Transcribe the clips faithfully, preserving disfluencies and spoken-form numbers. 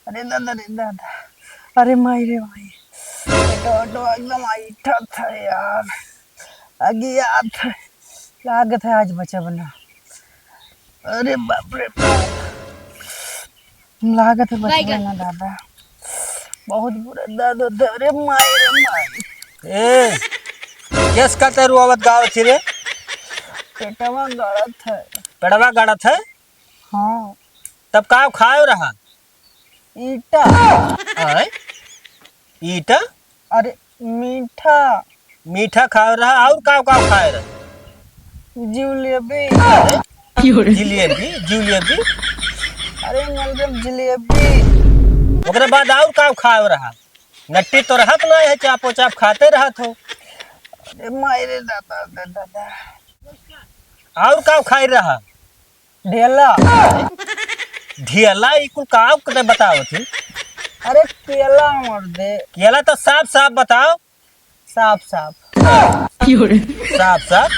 अरे दादा रे दादा, अरे माई रे माई, पेटवा तो एकदम ऐंठत है यार, अगियात है, लागत है आज बचब ना। अरे बाप रे बाप, लागत है बचब ना दादा, बहुत बुरा दर्द होता है। अरे माई रे माई। ए, केस का ते रोवत गावत ही रे? पेटवा गड़त है। पेटवा गड़त है? हाँ। तब का खायो रहा? ईटा। आय? ईटा? अरे, मीठा। मीठा खायो रहा, और का, का खायो रहा? जिलेबी। अरे? जिलेबी, जिलेबी? अरे, मतलब जिलेबी। ओकरे बाद और का खायो रहा? नट्टी तो रहत ना है, चापो चाप खाते रहत हो। अरे, माई रे दादा, दादा, दादा। और का खाए रहा? ढेला। ढेला, ई कुल का के बतावत ही? अरे केला मर्दे। केला तो साफ साफ बताओ। साफ साफ। साफ साफ?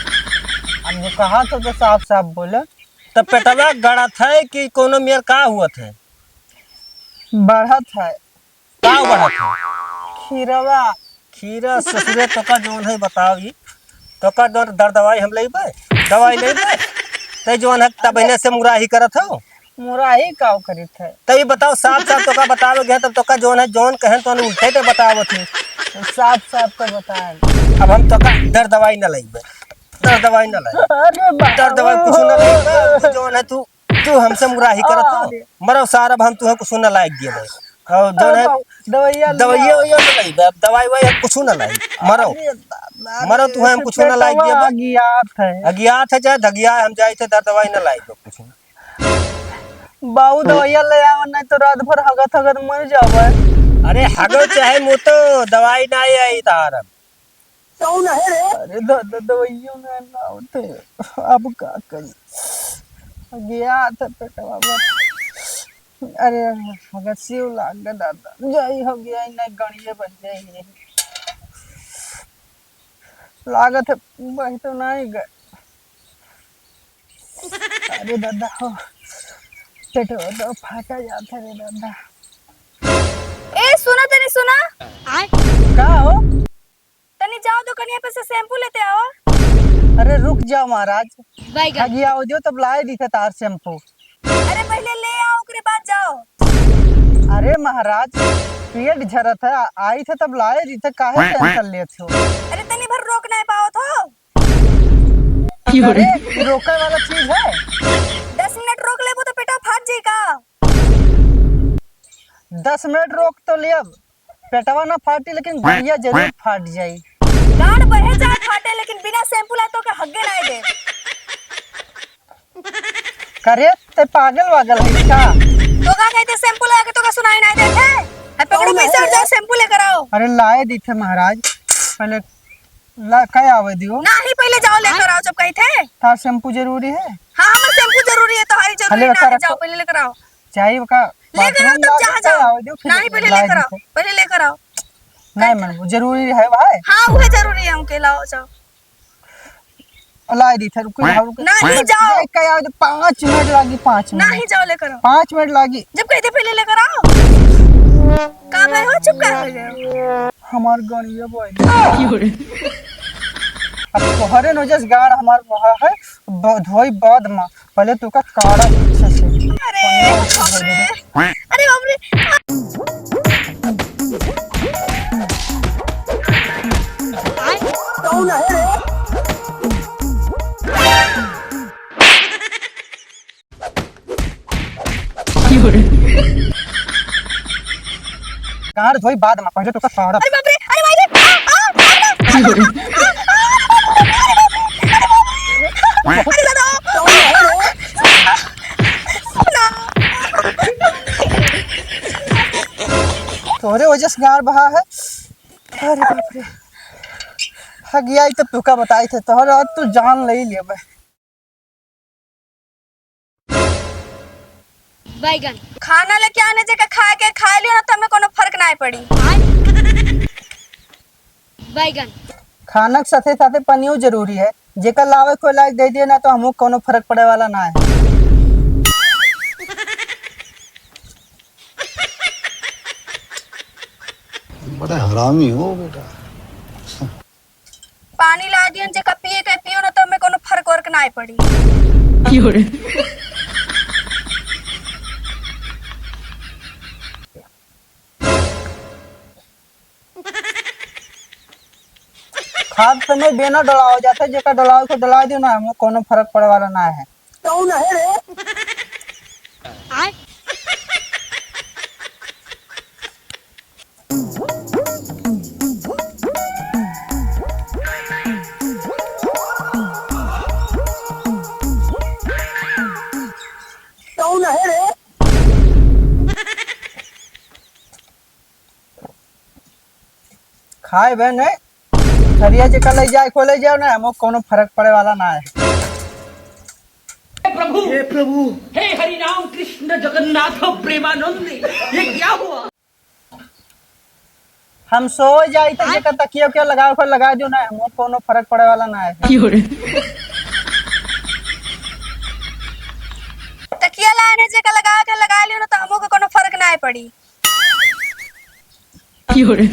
अब जो कहा तो, तो साफ साफ बोले। तो पेटवा गड़त है कि कोनो मेर का हुअत है? बढ़त है। का बढ़त है? खीरवा। खीरा ससुरे तोका जौन है बताओ ई। तोका दर-, दर दवाई हम लेबे? दवाई लेबे? ते जौन है तब इन्हें से मुराही करत हो? मुराही का करित है? ते ई बताओ साफ साफ तोका बतावे गया तब तोका जौन है जौन कहें तो उल्टे ते बतावत है। साफ साफ तो बताए। अब हम तोका दर दवाई न लेबे। दर दवाई न लेबे। अरे बाबू। दर दवाई कुछ न लेबे। तू जौन है तू तू हमसे मुराही करत हो? अरे। मरो सार, अब हम तुहे कुछ न लायक दिए भाई। और जौन है, अरे बाबू, दवाइया ले दवाइया आओ। वइया न लाई, अब दवाई ववाई कुछ न लाई। मरो। अरे दादा मरो, रे, तुहे हम कुछ न लायक दिए पेटवा भाई। अगियात है। अगियात है, चाहे धगिया है, हम जाए थे दर दवाई न लाई तो कुछ। बाबू, दवाइया ले आओ, नहीं तो रात भर हगत हगत मर जावे। अरे हगो चाहे मुतो, दवाई ना आई तार अब। कौन है रे? अरे दादा, दवाइयों में ना होते, अब का करी? गया था पेटवा में। अरे, अगर सिव लाग गया दादा, जाई हो गया, इन्हें गणिये बन जाई। लागत है, वही तो नहीं गए। अरे दादा हो, पेटवा तो फाटा जाता रे दादा। ए, सुना तनी, सुना। का हो? तनी जाओ दुकनिया पे से शैम्पू लेते आओ। अरे रुक जाओ महाराज। बैगन। हगिया हो जो तब लाए दी थे तार शैम्पू। अरे पहले ले आओ, ओकरे बाद जाओ। अरे महाराज, पेट झरत है, आ-, आई थे तब लाए दी थे, काहे टेंशन लेत हो? अरे तनी भर रोक नहीं पाओ थो। अरे, रोके वाला चीज है? दस मिनट रोक लेबो तो पेटवा फाट जाई का? दस मिनट रोक तो लेब, पेटवा ना फाटी, लेकिन गड़िया जरूर फाट जाई। गांड बढ़े चाहे फाटे, लेकिन बिना शैम्पू लाए तोके हग्गे नाय दे। करे, ते पागल वागल है का? तो का कहते शैम्पू लगा के तोका सुनाई नाय देते? है पकड़ो पैसा और जाओ शैम्पू लेकर आओ। अरे लाए दी थे महाराज, पहले ला, काय आवे दियो? नाही, पहले जाओ लेकर आओ, जब कही थे। तार शैम्पू जरूरी है? हाँ, हमार शैम्पू जरूरी है, तोहारी जरूरी हले ना है, रखो। जाओ पहले लेकर आओ। चाहिए का लेकर आओ, बाथरूम तब लागे, जा, काय जाओ। आवे दियो, फिर नाही, पहले ला लेकर आओ, देते। पहले लेकर आओ। नहीं, मैं, वो जरूरी है भाई। हाँ, वो जरूरी है, उनके लाओ, जाओ। ला दी थे, रुको, रुको, रुको। नहीं, जाओ। काय आवे दे, पाँच मिनट लागी, पाँच मिनट। नहीं, जाओ लेकर आओ। पाँच मिनट लागी। जब कही थे पहले लेकर आओ। का भाई हो, चुप का हो गए? हमार गणिया भाई। अब तोहरे नोजस गाड़ हमार वहा है, ब-, धोई बाद में, पहले तू का काढ़ा अच्छा से। अरे बाप रे, अरे बाप रे। कौन है रे? गांड धोई बाद में, पहले तो का सारा। अरे बाप रे, अरे भाई रे, आ, आ, आ, आ, अरे दादा। तोहरे वजह से गांड बहा है। अरे बाप रे। हगिया, ई तो तुका बताई थे, तोहर आज तो जान ले लेबे। बैगन। खाना लेके आने जेका खाए के खाए लियो ना, तब में कोनो फर्क ना पड़ी। बैगन। खाना के साथे साथे पनियो जरूरी है, जेका लावे कोई लायक दे दिए ना, तो हमहू कोनो फर्क पड़े वाला ना है। बड़ा हरामी हो बेटा। पानी ला दियन, जेका पिए के पियो ना, तो हमें कोनो फर्क वर्क नाय पड़ी। की हो रे? खाद समय बेना डलावा जाता है, जेका डलावे के डला दियो ना, हमें कोनो फर्क पड़े वाला ना है। कौन है रे? कौन है रे? खाए बे नहीं, थरिया जेका ले जाए को ले जाओ ना, हमको कोनो फर्क पड़े वाला ना है। हे प्रभु, हे प्रभु, हे हरि राम कृष्ण जगन्नाथ प्रेमानंद, ये क्या हुआ? हम सो जाई तो जेका तकिया उकिया लगावे को लगा दियो ना, हमको कोनो फर्क पड़े वाला ना है। की हो रे? तकिया लाने जेका लगा के लगा लियो ना, तो हमको कोनो फर्क ना पड़ी। की हो रे?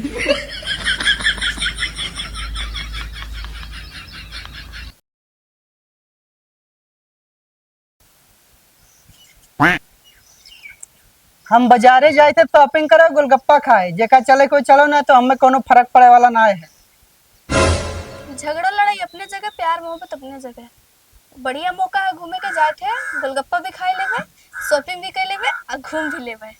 हम बाजारे जाए थे shopping करे, गोलगप्पा खाए, जेका चले कोई चलो ना, तो हमें कोनो फर्क पड़े वाला ना है। झगड़ा लड़ाई अपने जगह, प्यार मोहब्बत अपने जगह। बढ़िया मौका है घूमे के, जाए थे, गोलगप्पा भी खाए लेबे, shopping भी कर लेबे, आ घूम भी लेबे।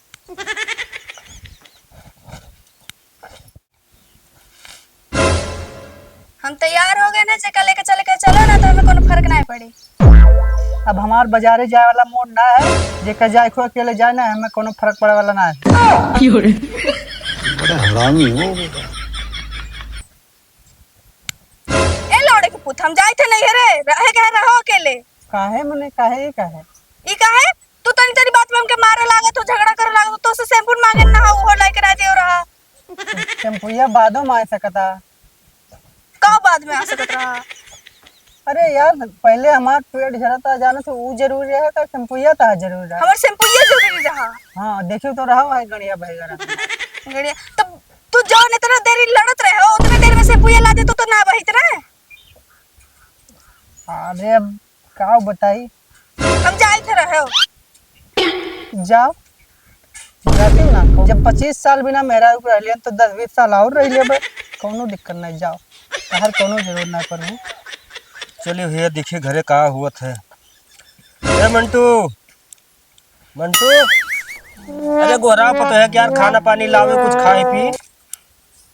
हम तैयार हो गए ना, जेका लेके चले के चलो ना, तो हमें कोनो फर्क ना पड़ी। अब हमार बाजारे जाए वाला mood ना है, जेका जाए को अकेले जाए ना, हमें कोनो फर्क पड़े वाला ना है। की हो रे? बड़ा हरामी हो बेटा। ए लौड़े के पूत, हम जाई थे नैहरे, रहे के रहो अकेले। काहे मने, काहे, ई काहे? ई काहे? तू तनी तनी बात में हमके मारे लागत हो, झगड़ा करे लागत हो, तो से shampoo मांगे ना हो, वो लेके रह दियो रहा। Shampooया बादो में आ सकता। का बाद में आ सकत रहा? अरे यार, पहले हमार पेट झरता जाने से ऊ जरूरी रहा का shampooया ता जरूरी रहा? हमार shampooया जरूरी रहा। हाँ, देखियो तो रहा है गड़िया भाई गरा। गड़िया, तब तू जौन इतना देरी लड़त रहे हो, उतने देर में shampooया ला दे तो, तो ना बहित रहे। अरे अब का बताई? हम जाइत रहे हो। जाओ, जाती ना। जब पच्चीस साल बिना मेहरारू के रहलियन, तो दस बीस साल और रह लेबे, कौनो दिक्कत नहीं, जाओ, तहर कौनो जरूरत नहीं पड़े। चलिए भैया, देखिए घरे का हुआ है। ए मंटू, मंटू, अरे गोहराव पतोहिया के यार खाना पानी लावे, कुछ खाए पी।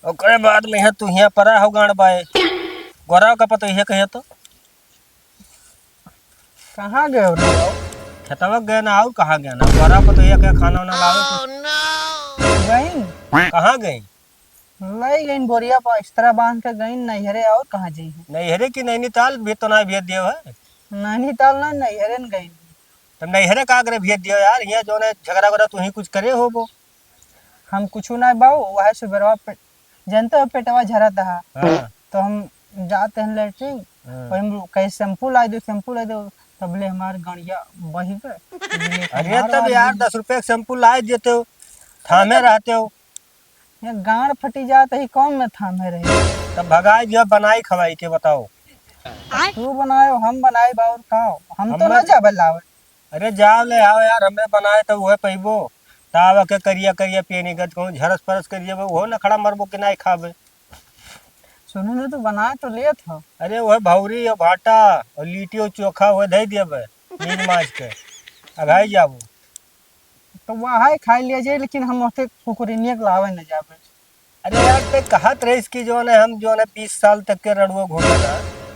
ओकरे बाद में है तू हियाँ परा हो गाड़ बाए। गोहराव का पतोहिया कहे तो। कहाँ गए हो रे? खेतवा गए ना, और कहाँ गए ना? गोहराव पतोहिया के खाना वाना लावे कुछ। गईन? कहाँ गईन? लई गईन बोरिया पर, इस्त्रा बांध के गईन नैहरे, और कहाँ जइहैं? नैहरे की नैनीताल भी तो ना भेज दियो है। नैनीताल ना, नैहरे न गईन। तब नैहरे का करे भेज दियो यार, यहाँ जौन है झगड़ा वगड़ा तू ही कुछ करे होबो। हम कुछ ना बाऊ, वह सुबेरवा पे, जानते हो पेटवा झरत हा। हाँ। तो हम जाते हैं लेटरिन, हाँ। वही में कहे shampoo ला दो, shampoo ला दो, तबले हमार गड़िया बही गए। अरे तब यार, दस रुपये का shampoo ला देते हो, थामे रहते हो। ये गांड फटी जात ही, कौन में थामे रही? तब भगाई दिया, बनाई खवाई के बताओ। तू बनायो, हम बनाई बाउर का हो? हम तो हम ना ना जाबे लावे। अरे जाओ ले आओ यार, हमरे बनाए तो उहे पइबो। ताव के करिया करिया पेनी गत कहूँ झरस परस करिया बा, उहो नखड़ा मरबो कि नाई खाबे। सुनो ना, तू बनाए तो लेत हो। अरे उहे भौरी और भाटा और लिट्टी और चोखा उहे धई दिया बे, मीज माज के। अघाई जाबो। तो वह है खाई लिया जाए, लेकिन हम ओते कुकुरिनिया के लावे न जाबे। अरे यार, ते कहत रहिस कि जौन है हम जौन है बीस साल तक के रड़ुआ घूमे ना,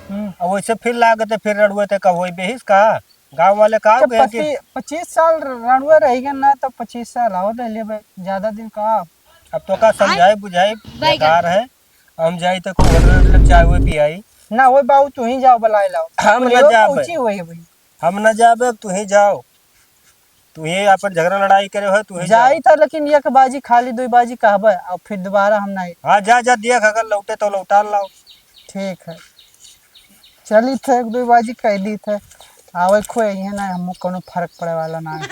हम्म। अब वैसे फिर लागत है फिर रड़ुआ ते का होई बेहिस का? गाँव वाले का जब कहे कि पच्चीस, पच्चीस साल रड़ुआ रह गए ना, तो पच्चीस साल और रह लेबे, ज्यादा दिन का। अब तो का समझाई बुझाई बेकार है। हम जाई तो को होटल में चाय हुए पियाई। ना, वो बाबू तू ही जाओ, बुलाए लाओ। हम ना जाबे। पूछी हुई है भाई। हम ना जाबे, अब तू ही जाओ। तू ही अपन झगड़ा लड़ाई करे हो, तू ही जाओ। जाई था, लेकिन एक बाजी खाली, दुई बाजी कहबे, और फिर दोबारा हम नहीं। हाँ, जा, जा, देख, अगर लौटे तो लौटा लाओ। ठीक है, चली थे, एक दुई बाजी कह दी थे, आवे खोए, ये ना, हमको कोनो फर्क पड़े वाला ना है।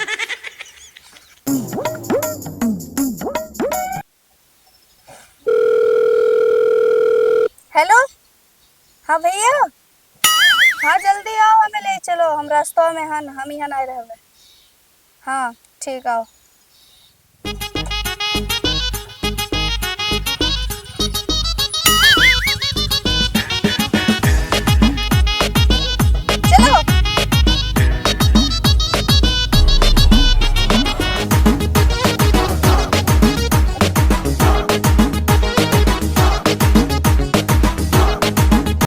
भैया, हाँ, जल्दी आओ, हमें ले चलो, हम रास्ता में हन, हम यहाँ नहीं रहबे। हाँ, ठीक आओ।